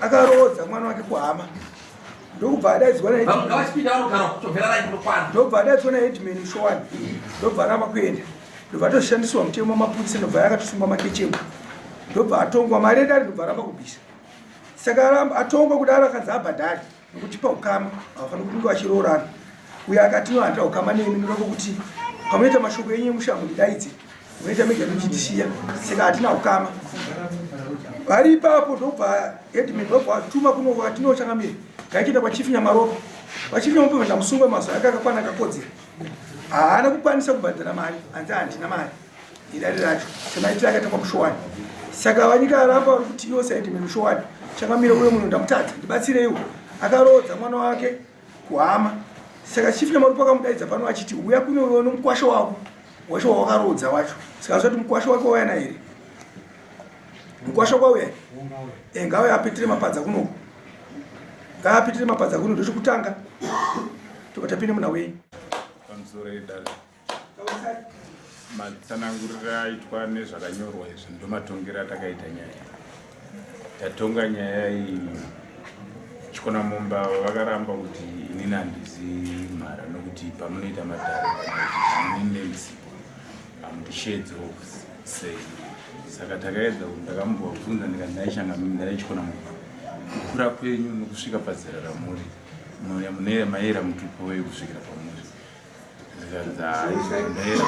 Akaroodza mwana wake kuhama ndokubva adaidzwa ndobva adaidzwa naheadman mushowani ndobva aramba kuenda ndobva atoshandisirwa mutemo wamapurisa ndobva yakatosungwa makechemo ndobva atongwa mari yedare ndobva aramba kubvisa saka atongwa kudaro akanzi abhadhari nokuti paukama havafaniri kunge vachiroorana uye akati no handina ukama nemi noda kwokuti pamunoita mashoko enyu emusha mundidaidze munoita mega muchitisiya saka hatina ukama vari ipapo ndobva headman ndobva vatuma kuno vatinochangamire ngaichienda kwachief nyamaropa vachief nyamaropa ndamusungwa mazuva ake akakwana akakodzera haana kukwanisa kubhadhara mari hanzi handina mari idare racho semaitiro akaita kwamushowani saka vanyika aramba vari kuti iwo saidi memushowani chakamira uyo munhu ndamutadza ndibatsireiwo akaroodza mwana wake kuhama saka chief nyamarupa akamudaidza pano achiti uya kuno uyo nomukwasha wako wacho wawakaroodza wacho saka zoti mukwasha wake wauya naye here mukwasha kwauya eh, ngauya apitire mapadza kunoku ngaapitire mapadza kuno ndochokutanga tobva tapinde muna wenyu pamusoro edare matsananguriro aitwa nezvakanyorwa izvi ndomatongero atakaita nyaya tatonga nyaya iyi chikona mumba vakaramba kuti inini handizi mhara nokuti pamunoita matare inini ndendisipo hamundishedzo sei saka takaedza kuti ndakambovabvunza ndikati ndaishanga mimi ndaichikona mumba kukura kwenyu nokusvika pazera ramuri mune maera mutupo wei kusvikira pamuri Ndaera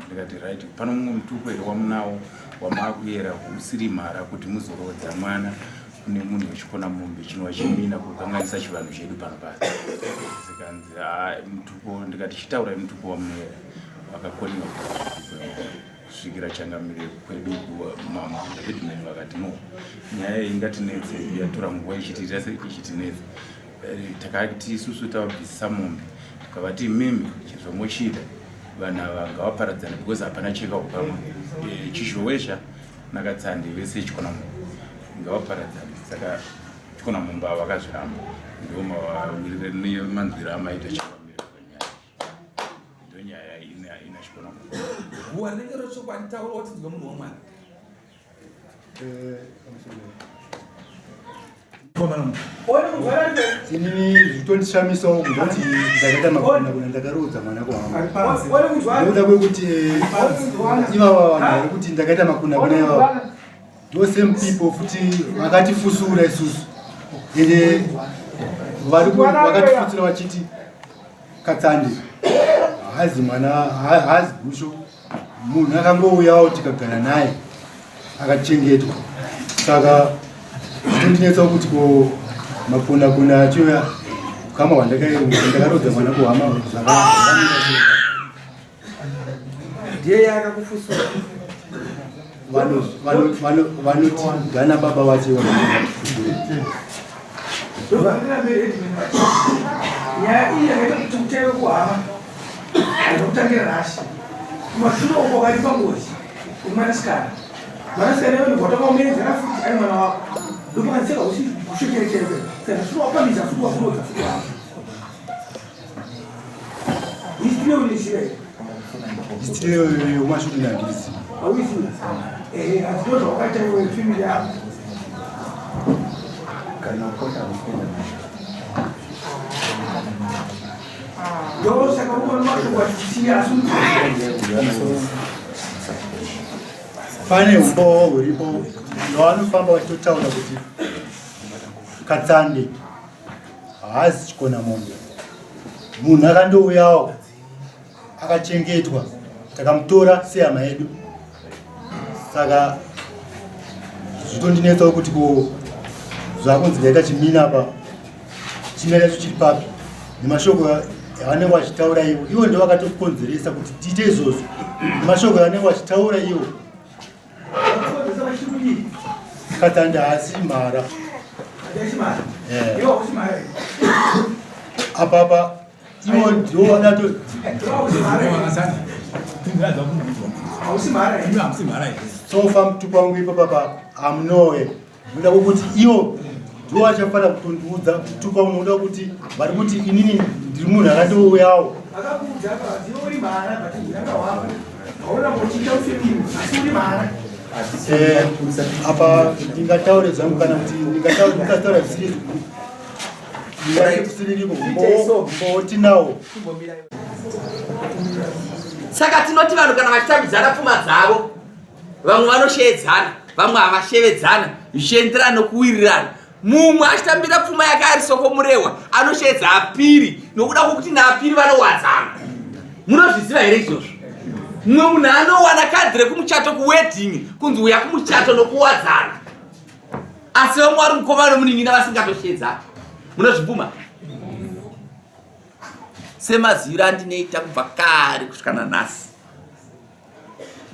ndikati right pano mumwe mutupo here wamunawo wamaakuyera usiri mhara kuti muzoroodza mwana kune munhu wechikona mombe chinova chimina kukanganisa chivanhu chedu pano pasi zikanzi mutupo ndikati chitaurai mutupo wamunoera vakakoniwa kusvikira changamire kwedu mambo headman vakati no nyaya iyi ngatinetse yatora nguva ichitiita ichitinetsa Eh, takati isusu tavabvisisa mombe tikavati imimi chizvomochida vanhu ava ngavaparadzane because hapana cheka ukama eh, chizhowesha nakatsande vese chikona mombe ngavaparadzane saka chikona mombe ava vakazviramba ndo mawirire manzwiro amaita chikwamira panyaya ndonyaya ina chikona mombe guwa rinenge rochokwadi taura watinzwe munhu wamwari Inini zvitondishamisawo kungoti ndakaita makunakuna ndakaroodza mwana kuhama nekuda kwekuti ivava vanhu vari kuti ndakaita makunakuna ivava ndo same people futi vakatifusura isusu ende vakatifusura vachiti katsande haazi mwana haazi gusho munhu akangouyawo tikagara naye akachengetwa saka zvinondinetsawo kuti ko makona kona acho ukama hwandakarodza mwana kuhama zvakamira ndiye yakakufusura vanoti gana baba vacho nyaya iyi yakaita kuti uteve kuhama ainokutangira nhasi kumashure uko wakaripa ngozi kumwanasikana mwanasikana iwe ndobva watakaumedzera futi ari mwana wako ndopakaniseka ushekerekerwe saka sure wapamidza futi wakurodza futi wako history unoiziva here history yekumashure ndandizi auizivi ehe asi ndo zvawakaita iwe family yako kana ukota kupenda ndosaka uona mashoko achisiya asi pane umbowo huripo vaanofamba vachitotaura kuti katsande haazi chikona mombe munhu akandouyawo akachengetwa takamutora sehama yedu saka zvitondinetsawo kuti ko Zvakunzi ndaita chimina apa, chimina chacho chiri papi? Nemashoko avanenge vachitaura ivo, ivo ndivo vakatokonzeresa kuti tiite izvozvo. Nemashoko avanenge vachitaura ivo, Katanda haasi mhara. Eh. Apa apa ivo ndivo vanato sofa mutupo wangu ipo papa amunoe Ndoda kuti ivo ndivo vachafanira kutondiudza kutuka unoda kuti vari kuti inini ndiri munhu akatouyawo. Eh, apa ndingataure zvangu kana kuti ndingataura zvisiri ndingakusiriripo mbowo tinawo. Saka tinoti vanhu kana vachitambidzana pfuma dzavo vamwe vanosheedzana vamwe havashevedzana zvichienderana nokuwirirana mumwe achitambira pfuma yake ari soko murehwa anosheedza apiri nokuda kwokuti naapiri vanowadzana munozviziva here izvozvo mumwe munhu anowana kadhi rekumuchato kuwedding kunzi uya kumuchato nokuwadzana asi vamwe vari mukoma nomunin'ina vasingatosheedzana munozvibvuma semaziviro andinoita kubva kare kusvika nanhasi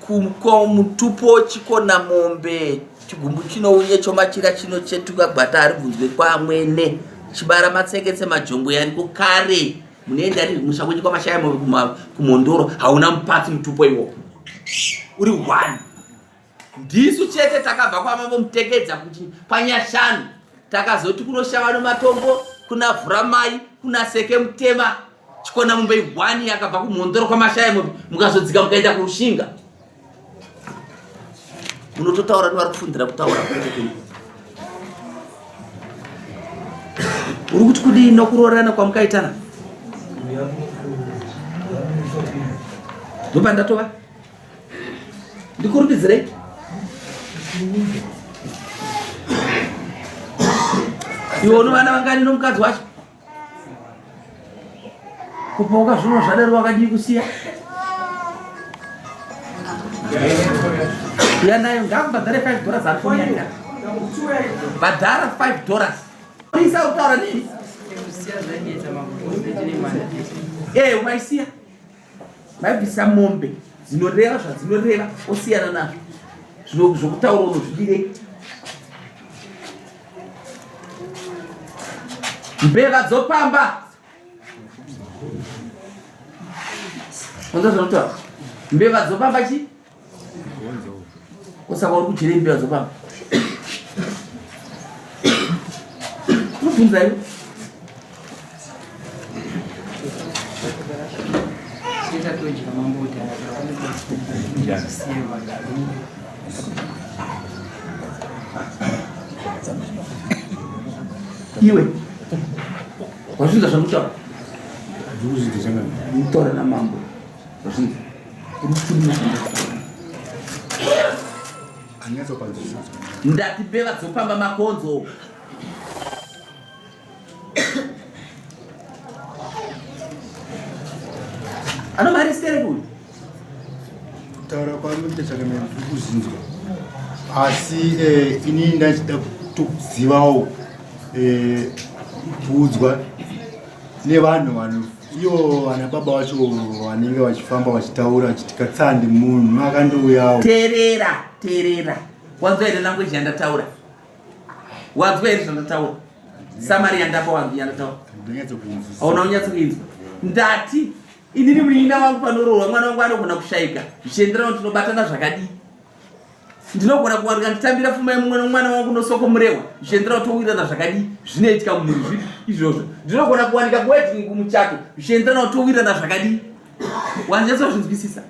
Mutupo chikona mombe chigumbu chinounye chomachira chinochetuka gwata haribvunzwe kwamwene chibara matsengetse majongwe ariko kare munoenda ri musha kwenyu kwamashaya kumhondoro hauna mupatsi mutupo iwo uri one ndisu chete takabva kwamambo mutekedza kuti kwanyashanu takazoti kunoshava nomatombo kuna vhuramai kuna seke mutema chikona mombe ihwani yakabva kumhondoro kwamashaya mombe mukazodzika mukaenda kurushinga munototaura nevari kufundira kutaura uri kuti kudii nokuroorana kwamukaitana ndopandatova ndikurumidzirei iwe unovana vangani nomukadzi wacho Kupoka zvino zvadaro wakadii kusiya? Uya nayo ngakubhadhare 5 dollars ari foni yake. Bhadhara 5 dollars. Isa kutaura nini? Eh, umaisiya. Maibvisa mombe dzinoreva zvadzinoreva osiyana nazvo. Zvino zvokutaura unozvidirei? Mbeva dzopamba. Unza zvinotaura. Mbeva dzopamba chi? Kusaka uri kudyirei mbeva dzopamba? Unobvunza iwe. Iwe wazvinza zvamutaura mutaura namambo wazvinza ndati mbeva dzopamba makonzo Anomaristere kuyu. Kutaura kwanoita chakamira ndiri kuzinzwa asi eh, ini ndachida kutozivawo eh, kuudzwa nevanhu vanhu ivo vana baba vacho vanenge vachifamba vachitaura vachiti katsandi munhu akandouyawo. Teerera, teerera. Wanzwa here language yandataura? Wanzwa here zvandataura? Samari yandapa wangu yandataura. Hauna kunyatso kuinzwa. Ndati inini munin'ina wangu panoroorwa mwana wangu anogona kushaika zvichienderana kuti tinobatana zvakadii. Ndinogona kuwanika nditambira pfuma yemumwe nomwana wangu nosoko murehwa zvichienderana kuti towirirana zvakadii zvinoitika mumhuri zvipi izvozvo. Ndinogona kuwanika kuwedding kumuchato zvichienderana kuti towirirana zvakadii. Wanyatso zvinzwisisa?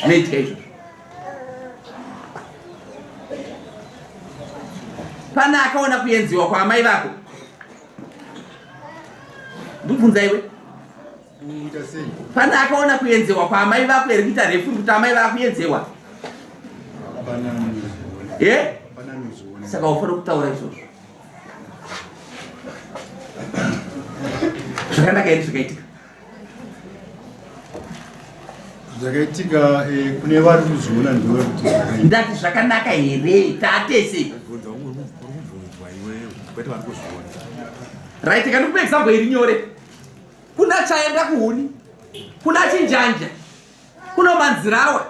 Zvinoitika izvozvo. Pane akaona kuenziwa kwaamai vako? Ndikubvunza iwe. Pane akaona kuenzewa kwaamai vako here kuita refu kuti amai vakuenzewa? Eh? Saka ufanira kutaura izvozvo. Zvakanaka here zvakaitika? Zvakaitika eh, kune vari kuzviona ndivo kuti ndati zvakanaka here tatese. Kwete vari kuzviona. Right, kana ndikupe example iri nyore. Kuna chaenda kuhuni, kuna chinjanja, kuno manzirawa,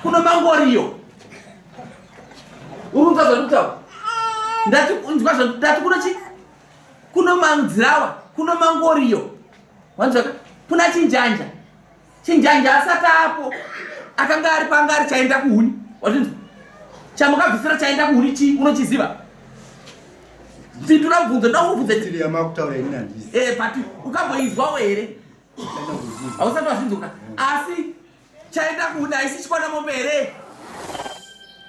kuno mangoriyo. Uri kunzwa zvandikutaura? Ndati nzwa zvandati kuno chi kuno manzirawa, kuno mangoriyo. Wanzwa kuna chinjanja. Chinjanja asati apo akanga ari panga ari chaenda kuhuni. Wazvinzwa? Chamukabvisira chaenda kuhuni chii unochiziva? Pindura mubvunzo ndakubvunza. Tiri yamakutaura ini handisi. Eh, but ukamboinzwawo here? Hausati wazvinzwa. Asi chaenda kuhuni haisi chikwana mombe here?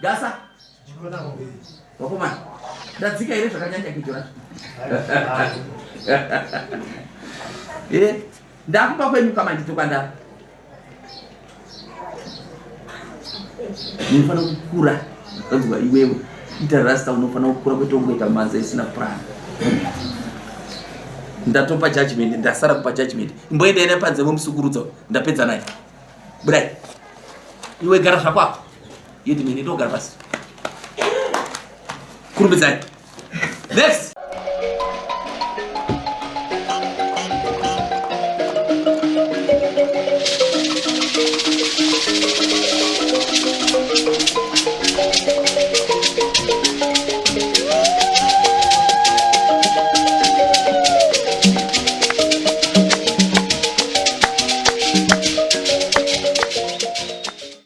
Gasa. Wakomana. Ndadzika here zvakanyanya gejo racho? Eh, ndakupa kwenyu kamanje tokwandava. Unofanira kukura kanzwa iwewe ita rasta unofanira kukura kwete kungoita manza isina plan. Ndatopa judgment ndasara kupa judgment. Imboenda ine panze vomusukurudza ndapedza naye. Budai. Iwe gara zvako apo. Yeti mene ndogara pasi. Kurumbidzai. Next.